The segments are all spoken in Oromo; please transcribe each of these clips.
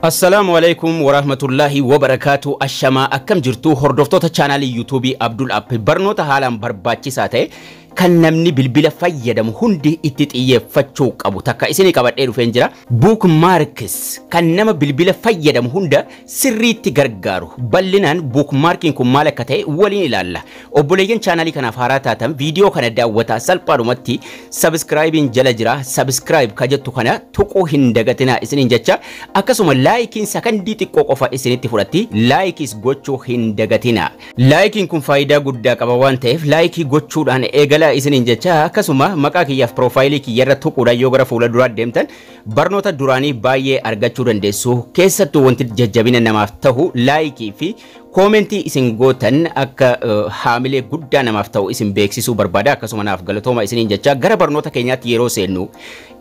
Assalaamu alaikum warahmatullahi wabarakaatu. Ashamaa, akkam jirtu hordoftoota chaanaalii Yuutuubii Abdul App? Barnoota haalaan barbaachisaa ta'e kan namni bilbila fayyadamu hundi itti xiyyeeffachuu qabu takka isinii qabadhee dhufeen jira. Bookmarks kan nama bilbila fayyadamu hunda sirriitti gargaaru. Bal'inaan bookmarkiin kun maal akka ta'e waliin ilaalla. Obboleeyyan chaanaalii kanaaf haaraa taatan, viidiyoo kana daawwataa salphaadhumatti subscribeiin jala jira. Subscribe ka jettu kana tuquu hin dagatinaa isiniin jecha, akkasuma likeiin sakandii xiqqoo qofa isinitti fudhatti, likeis gochuu hin dagatinaa. Likeiin kun faayidaa guddaa qaba waan ta'eef like gochuudhaan eegala isiniin jecha. Akkasuma maqaa kiyyaaf piroofaayilii kiyyarra tuquudhaan yoo gara fuula duraa deemtan barnoota duraanii baay'ee argachuu dandeessu. Keessattuu wanti jajjabina namaaf tahu like fi comment isin gootan akka haamilee guddaa namaaf ta'u isin beeksisuu barbaada. Akkasuma naaf galatooma isiniin jecha. Gara barnoota keenyaatti yeroo seennu,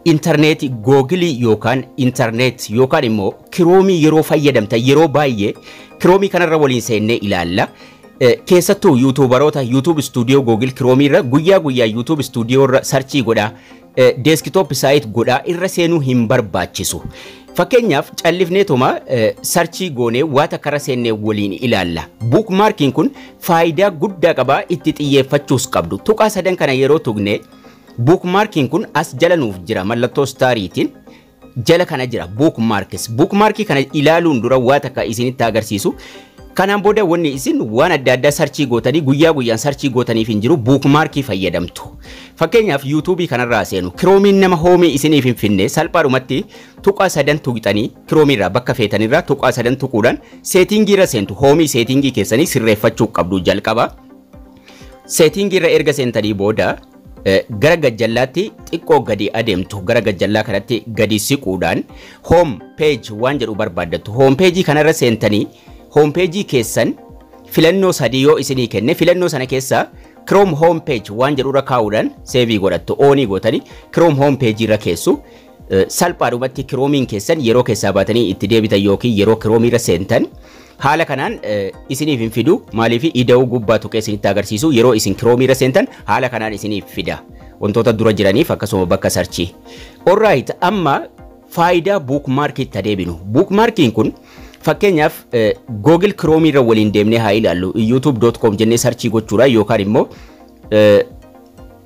intarneetii Google yookaan intarneet yookaan immoo Chrome yeroo fayyadamtan, yeroo baay'ee Chrome kanarra waliin seennee ilaalla. Keessattuu YouTuberoota YouTube Studio Google Chrome irra guyyaa guyyaa YouTube Studio irra search godhaa, desktop site godhaa irra seenuu hin barbaachisu. Fakkeenyaaf, callifneetuma search goonee waa takka irra seennee waliin ilaalla. Bookmarkiin kun faayidaa guddaa qabaa, itti xiyyeeffachuus qabdu. Tuqaa sadan kana yeroo tuqne bookmarkiin kun as jala nuuf jira, mallattoo stariitiin jala kana jira bookmarks. Bookmarkii kana ilaaluun dura waa takka isinitti agarsiisu. Kanaan booda wanni isin waan adda addaa search gootanii guyyaa guyyaan search gootaniif hin jiru, bookmarkii fayyadamtu. Fakkeenyaaf, Yuutuubii kanarraa seenu, Chromeiin nama home isiniif hin finne, salphaadhumatti tuqaa sadan tuqxanii Chromeiirraa bakka feetanirraa tuqaa sadan tuquudhaan settingiirra seentu. Home setting keessanii sirreeffachuu qabdu jalqaba. Settingiirra erga seentanii booda gara gajjallaatti xiqqoo gadi adeemtu. Gara gajjallaa kanatti gadi siquudhaan home page waan jedhu barbaaddattu. Home page kanarra seentanii home page keessan filannoo sadii yoo isinii kenne, filannoo sana keessaa Chrome home page waan jedhurra kaa'uudhaan save godhattu. On gootanii Chrome home page irra keessu. Salphaadhumatti Chromeiin keessan yeroo keessaa baatanii itti deebitan yookiin yeroo Chrome irra seentan haala kanaan isiniif hin fidu. Maaliif? Ida'uu gubbaa tuqee isinitti agarsiisu. Yeroo isin Chrome irra seentan haala kanaan isiniif fida wantoota dura jiraniif, akkasuma bakka search. Alright, amma faayidaa bookmarkiitti adeeminu. Bookmarkiin kun, fakkeenyaaf, Google Chrome irra waliin deemnee haa ilaallu. youtube.com jennee search gochuudhaan yookaan immoo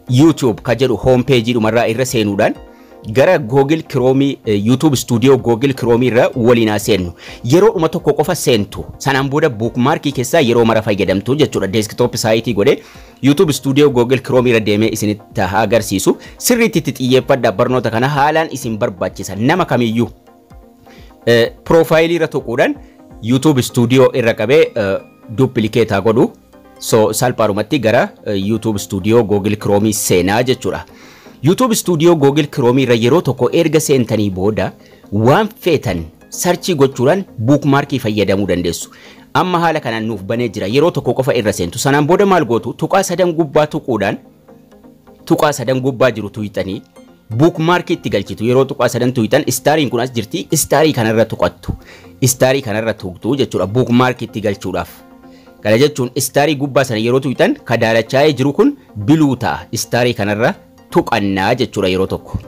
YouTube ka jedhu home page dhumarraa irra seenuudhaan gara Google Chrome, YouTube Studio Google Chrome irra waliin haa seennu. Yeroo dhuma tokko qofa seentu. Sanaan booda bookmarkii keessaa yeroo mara fayyadamtu jechuudha. Desktop site godhee YouTube Studio Google Chrome irra deemee isinitti haa agarsiisu. Sirriitti itti xiyyeeffadhaa, barnoota kana haalaan isin barbaachisa nama kamiyyuu. Profile irra tuquudhaan YouTube Studio irra qabee duplicate haa godhu. So salphaadhumatti gara YouTube Studio Google Chrome seenaa jechuudha. YouTube Studio Google Chrome irra yeroo tokko erga seentanii booda waan feetan search gochuudhaan bookmarkii fayyadamuu dandeessu. Amma haala kanaan nuuf banee jira. Yeroo tokko qofa irra seentu. Sanaan booda maal gootu? Tuqaa sadan gubbaa tuquudhaan, tuqaa sadan gubbaa jiru tuqxanii bookmarkii itti galchitu. Yeroo tuqaa sadan tuqxan stariin kun as jirti. Star kanarra tuqattu. Star kanarra tuqxu jechuudha bookmarkii itti galchuudhaaf. Kana jechuun star gubbaa sana yeroo tuqxan ka daalachaa'ee jiru kun blue ta'a. Star kanarra tuqannaa jechuudha yeroo tokko.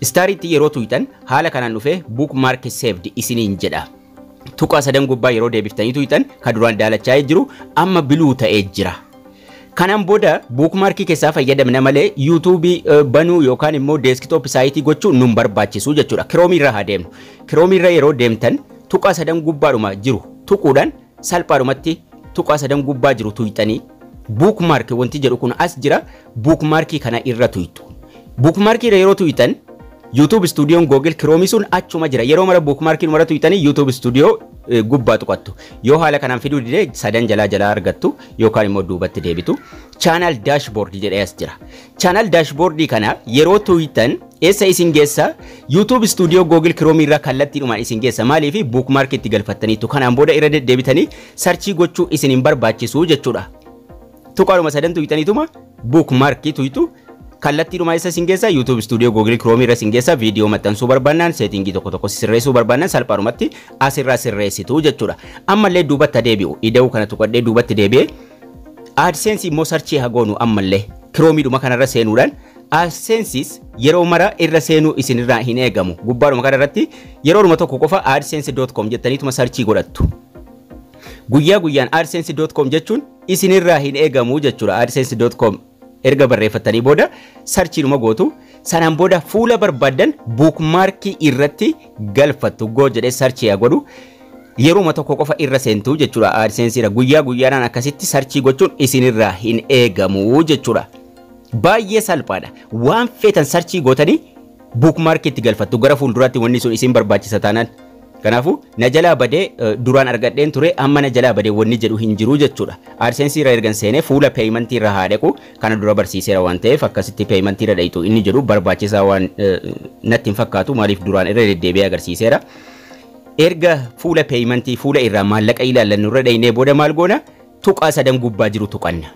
Stariitti yeroo tuqxan haala kanaan dhufee "bookmark saved" isiniin jedha. Tuqaa sadan gubbaa yeroo deebiftanii tuqxan ka duraan daalachaa'ee jiru amma blue ta'ee jira. Kanaan booda bookmarkii keessaa fayyadamna malee Yuutuubii banuu yookaan immoo desktop site gochuu nun barbaachisu jechuudha. Chrome irra haa deemnu. Chrome irra yeroo deemtan tuqaa sadan gubbaadhuma jiru tuquudhaan, salphaadhumatti tuqaa sadan gubbaa jiru tuqxanii bookmark wanti jedhu kun as jira, bookmarkii kana irra tuqxu. Bookmarkii irra yeroo tuqxan YouTube Studioon Google Chrome sun achuma jira. Yeroo mara bookmarkiin mara tuqxanii YouTube Studio gubbaa tuqattu. Yoo haala kanaan fiduu didee sadan jalaa jalaa argattu yookaan immoo duubatti deebitu. Channel dashboard jedhee as jira. Channel dashboard kana yeroo tuqxan eessa isin geessa? YouTube Studio Google Chrome irraa kallattiidhumaan isin geessa. Maaliif? Bookmark itti galfattaniitu. Kanaan booda irra deddeebitanii search gochuu isin hin barbaachisu jechuudha. Tuqaadhuma sadan tuqxaniituma bookmarkii tuqxu, kallattiidhuma isa isin geessa? YouTube Studio Google Chrome irra isin geessa. Viidiyoo maxxansuu barbaannaan, setting tokko tokko sirreessuu barbaannaan salphaadhumatti asirraa sirreessitu jechuudha. Ammallee duubatti deebi'u. Ida'uu kana tuqadhee duubatti deebi'ee AdSense immoo search haa goonu. Ammallee Chromeiidhuma kanarra seenuudhaan AdSense yeroo mara irra seenuu isinirraa hin eegamu. Gubbaadhuma kana irratti yeroodhuma tokko qofa adsense.com jettaniituma search godhattu. Guyyaa guyyaan adsense.com jechuun isinirraa hin eegamu jechuudha. Adsense.com erga barreeffattanii booda searchiidhuma gootu. Sanaan booda fuula barbaaddan bookmarkii irratti galfattu. Go jedhee search haa godhu. Yeruma tokko qofa irra seentu jechuudha AdSense irra. Guyyaa guyyaadhaan akkasitti search gochuun isinirraa hin eegamu jechuudha. Baay'ee salphaadha. Waan feetan search gootanii bookmarkii itti galfattu, gara fuulduraatti wanni sun isin barbaachisa taanaan. Kanaafuu na jalaa badee, duraan argadheen ture, amma na jalaa badee wanni jedhu hin jiru jechuudha. AdSense irra ergan seenee fuula paymentii irra haa dhaqu. Kana dura barsiiseera waan ta'eef akkasitti paymentii irra dhayitu inni jedhu barbaachisaa waan natti hin fakkaatu, maaliif duraan irra deddeebi'ee agarsiiseera. Erga fuula paymentii, fuula irraa maallaqa ilaallannu irra dhaynee booda maal goona? Tuqaa sadan gubbaa jiru tuqanna.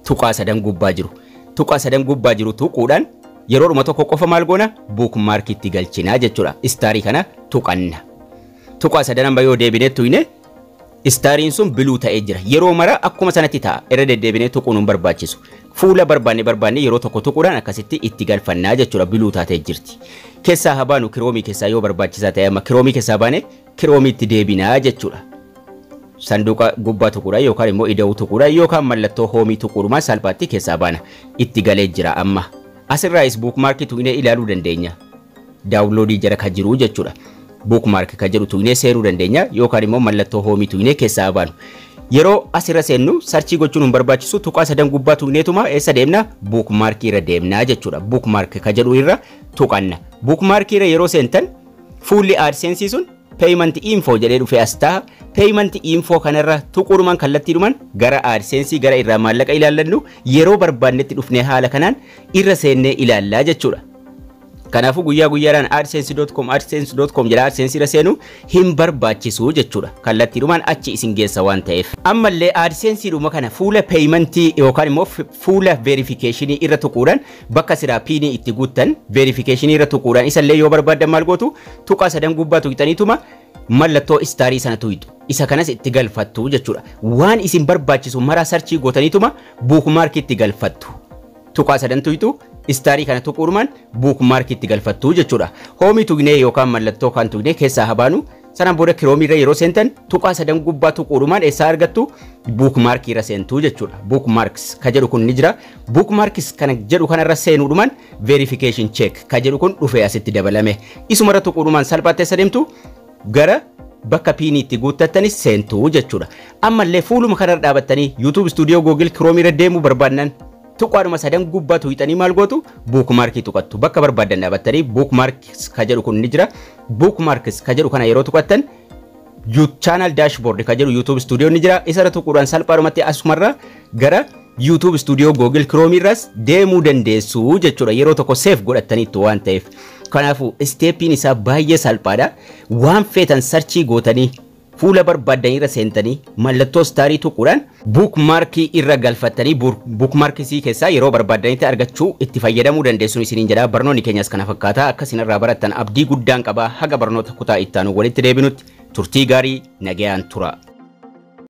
Tuqaa sadan gubbaa jiru. Tuqaa sadan gubbaa jiru tuquudhaan yeroodhuma tokko qofa maal goona? Bookmarkitti galchinaa jechuudha. Starii kana tuqanna. Tuqaa sadan amma yoo deebinee tuyne stariin sun blue ta'ee jira. Yeroo mara akkuma sanatti ta'a. Irra deddeebinee tuquun hin barbaachisu. Fuula barbaanne barbaanne yeroo tokko tuquudhaan akkasitti itti galfannaa jechuudha. Blue taatee jirti. Keessaa haa baanu Chromeii keessaa yoo barbaachisaa ta'e. Amma Chromeii keessaa baane Chromeiitti deebinaa jechuudha. Sanduuqa gubbaa tuquudhaan yookaan immoo ida'uu tuquudhaan yookaan mallattoo homeii tuquudhumaan salphaatti keessaa baana. Itti galee jira amma. Asirraayis bookmarkii tuqnee ilaaluu dandeenya. Downloadii jara kan jiru jechuudha. Bookmark kan jedhu tuqnee seenuu dandeenya yookaan immoo mallattoo homeii tuqnee keessaa baanu. Yeroo asirra seennu search gochuun hin barbaachisu. Tuqaa sadan gubbaa tuqneetuma eessa deemna? Bookmarkii irra deemnaa jechuudha. Bookmark kan jedhu irra tuqanna. Bookmarkii irra yeroo seentan fuulli AdSense sun payment info jedhee dhufee as ta'a. Payment info kanarra tuquudhumaan kallattiidhumaan gara AdSense, gara irraa maallaqa ilaallannu yeroo barbaannetti dhufnee haala kanaan irra seennee ilaallaa jechuudha. Kanaafuu guyyaa guyyaadhaan adsense.com, adsense.com jedha AdSense irra seenuu hin barbaachisu jechuudha. Kallattiidhumaan achi isin geessa waan ta'eef. Ammallee AdSense dhuma kana fuula paymentii yookaan immoo fuula verificationii irra tuquudhaan bakka siraa PINii itti guuttan verificationii irra tuquudhaan isallee yoo barbaaddan maal gootu? Tuqaa sadan gubbaa tuqxaniituma mallattoo starii sana tuqxu. Isa kanas itti galfattu jechuudha. Waan isin barbaachisu maraa search gootaniituma bookmarkii itti galfattu. Tuqaa sadan tuqxu, starii kana tuquudhumaan bookmarkii itti galfattu jechuudha. Homeii tuqnee yookaan mallattoo kan tuqnee keessaa habaanu. Sanaan booda Chromeii irra yeroo seentan tuqaa sadan gubbaa tuquudhumaan eessaa argattu? Bookmarkii irra seentu jechuudha. Bookmarks ka jedhu kun ni jira. Bookmarks kana jedhu kanarra seenuudhumaan verification check ka jedhu kun dhufee asitti dabalame. Isumarra tuquudhumaan salphaatti eessa deemtu? Gara bakka PINii itti guuttattanis seentu jechuudha. Ammallee fuuluma kanarra dhaabattanii YouTube Studio, Google Chrome irra deemuu barbaadnan tuqaadhuma sadan gubbaa tuqxanii maal gootu? Bookmarkii tuqattu. Bakka barbaaddan dhaabattanii bookmarks ka jedhu kun ni jira. Bookmarks ka jedhu kana yeroo tuqattan channel dashboard ka jedhu YouTube Studio ni jira. Isarra tuquudhaan salphaadhumatti asumarra gara YouTube Studio, Google Chrome irras deemuu dandeessu jechuudha, yeroo tokko save godhattaniittu waan ta'eef. Kanaafuu steppiin isaa baay'ee salphaadha. Waan feetan search gootanii fuula barbaaddanii irra seentanii mallattoo starii tuquudhaan bookmarkii irra galfattanii bookmarkisii keessaa yeroo barbaaddanitti argachuu itti fayyadamuu dandeessuun isiniin jedha. Barnoonni keenyas kana fakkaata. Akka isinirraa barattan abdii guddaan qaba. Haga barnoota kutaa ittaanu walitti deebinutti turtii gaarii, nagayaan tura.